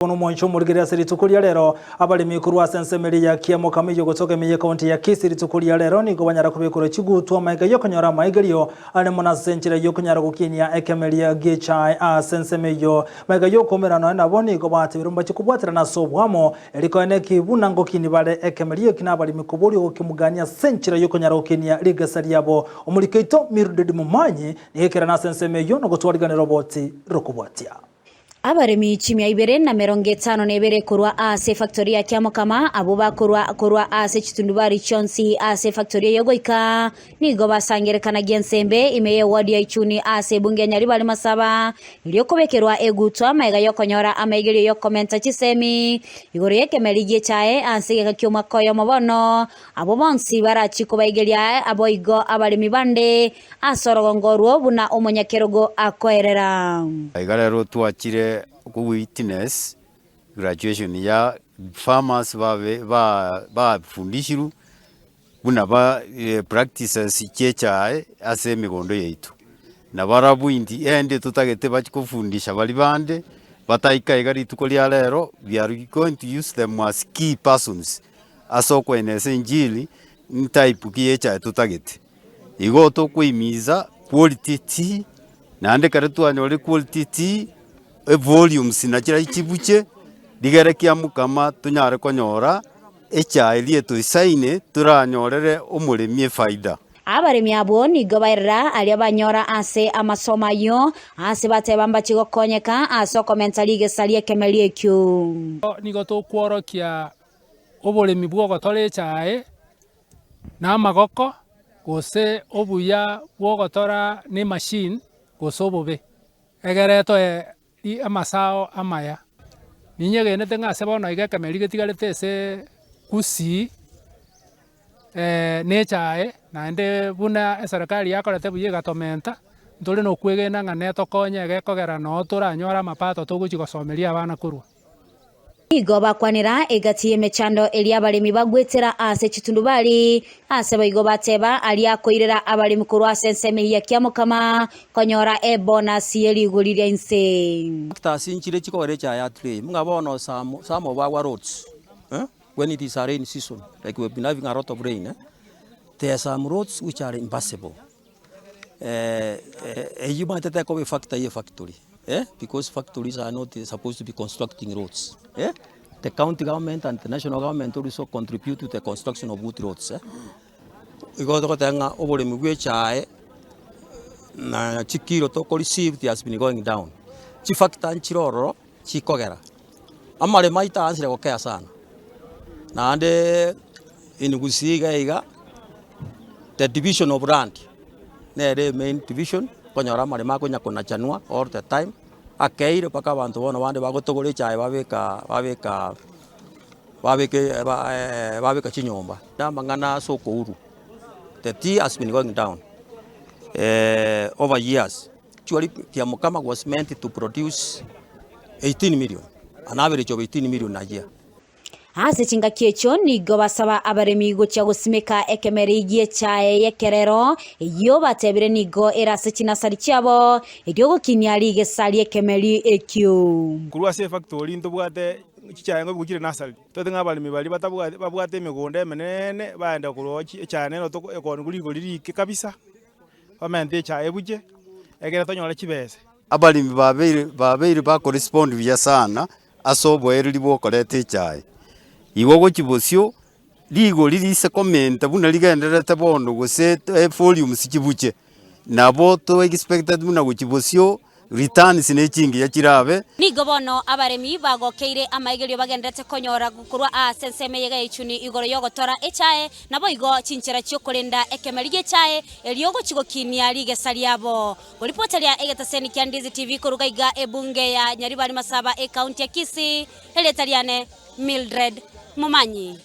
Bono omwancho omorigereria ase rituko ria rero, abaremi korwa ase ensemo eria ya Kiamokama eyio gotoka ime y'ecounty ya Kisii rituko ria rero nigo banyara kobekerwa chigutwa amaiga y'okonyora amaigerio are mono ase enchera y'okonyara gokinia ekemeria gi'echae ase ensemo eyio. Maiga y'okoumera nonya nabo nigo batebirwe mbache kobwaterana ase oboamo erio koene ki buna ngokini bare ekemeria eki nabaremi koboria ogokimugania ase enchera y'okonyara gokinia rigesa riabo. Omoriki oito Mildred Momanyi nigo ekerana ase ensemo eyio na gotwariganera oboti rokobwatia. Abaremi chimia ibere na merongo etano na ebere korwa ase efactory ya Kiamokama, abwo bakorwa korwa ase chitundubari chionsi ase efactory eyio goika nigo basangerekanagia ensembe ime y'eward ya Ichuni ase ebunge ya Nyaribari Masaba erio kobekerwa egutwa magega y'okonyora amaigerio y'okomenta chisemi igoro y'ekemeri gi'echae ase egeka ki'omwaka oyomo bono abwo bonsi barachie kobaigeria aboigo abaremi bande Ase orogongo orwo buna omonyakerogo akoerera. Iga rero twachire ko witness graduation ya farmers babe ba bafundishirwe buna ba practices chie echae ase emegondo yaito. Na barabwo in the end totagete bachie kofundisha baria bande bataika iga rituko ria rero we are going to use them as key persons ase okoenesa enchili ntype ki ya echae totagete. Igo tokoimiza quality tea, naende ekero twanyorire quality tea, evolumes nachio chibuche, rigere kiamokama tonyare konyora echae eria etoisaine toranyorere omoremi efaida. Abaremi abwo nigo baerera aria banyora ase amasomo ayio, ase bateba mbachie gokonyeka ase okomenta rigesa ri'ekemeri ekio. Nigo tokworokia oboremi bw'ogotora echae. Namagoko, gose obuya bw'ogotora nemachine, gose obobe, egere toe amasao amaya. Ninyegenete ng'a ase bono iga ekemeri getigarete ase Gusii na echae, naende buna eserekari yakorete buya egatomenta, ntore na okwegena ng'a netokonye egekogera noo toranyore amapato togochia gosomeria abana korwa. Nigo bakwanera egati y'emechando eria abaremi bagwetera ase chitundubari, ase boigo bateba aria akoirera abaremi korwa ase ensemo eyio ya Kiamokama konyora ebonasi ye rigori ria inse. Factors nchire chikogera echae ya tray buna bono some some of our roads eh when it is a rain season like we have been having a lot of rain eh, there are some roads which are impassable Eyio omanyete tekoba efactor ya efactory eh, because factories are not supposed to be constructing roads eh, the county government and the national government also contribute to the construction of good roads eh. Igo togoteba ng'a oboremi bwa echae na chikilo toko receive it has been going down. Chifactor nchire ororo chikogera, amaremo aito aansire gokea sana, naende in Gusii iga iga, the division of land nere emain division, okonyora amaremo akonya konachanwa all the time, akeire mpaka abanto bono bande bagotogora echae babeka babeka babeka babeka chinyomba. Na amang'ana ase okourwa, the tea has been going down over years. Actually Kiamokama was meant to produce 18 million, an average of 18 million a year. Ase chingaki echio nigo basaba abaremi gochia gosimeka ekemeri gi'echae y'ekerero, eyio batebire nigo ere ase chinasari chiabo, erio gokinia rigesa ri'ekemeri ekio. Korwa ase efactory ntobwate chichae ngobi gochire nursery, toete ng'a abaremi baria batabwati babwate emegondo emenene baenda korwa echae nero toko ekoonigwa rigori rike kabisa. Bamente echaye ebuche, ekero tonyore chibese. Abaremi babeire babeire bakorespond buya sana ase oboereri bw'okoreta echaye. Igo gochia bosio, rigori rise komenta buna rigendererete bono gose evolumes chibuche, nabo to expected buna gochia bosio. Returns ne chingiya chirabe. Nigo bono abaremi bagokeire amaigerio bagendererete konyora korwa aase ensemo eye ya Ichuni igoro y'ogotora echae, naboigo chinchera chi'okorenda ekemeri gi'echae erio gochia gokinia rigesa riabo. Koripoteria egetaseni kia Ndizi TV koruga iga ebunge ya Nyaribari Masaba ecounty ya Kisii, erieta riane Mildred Momanyi.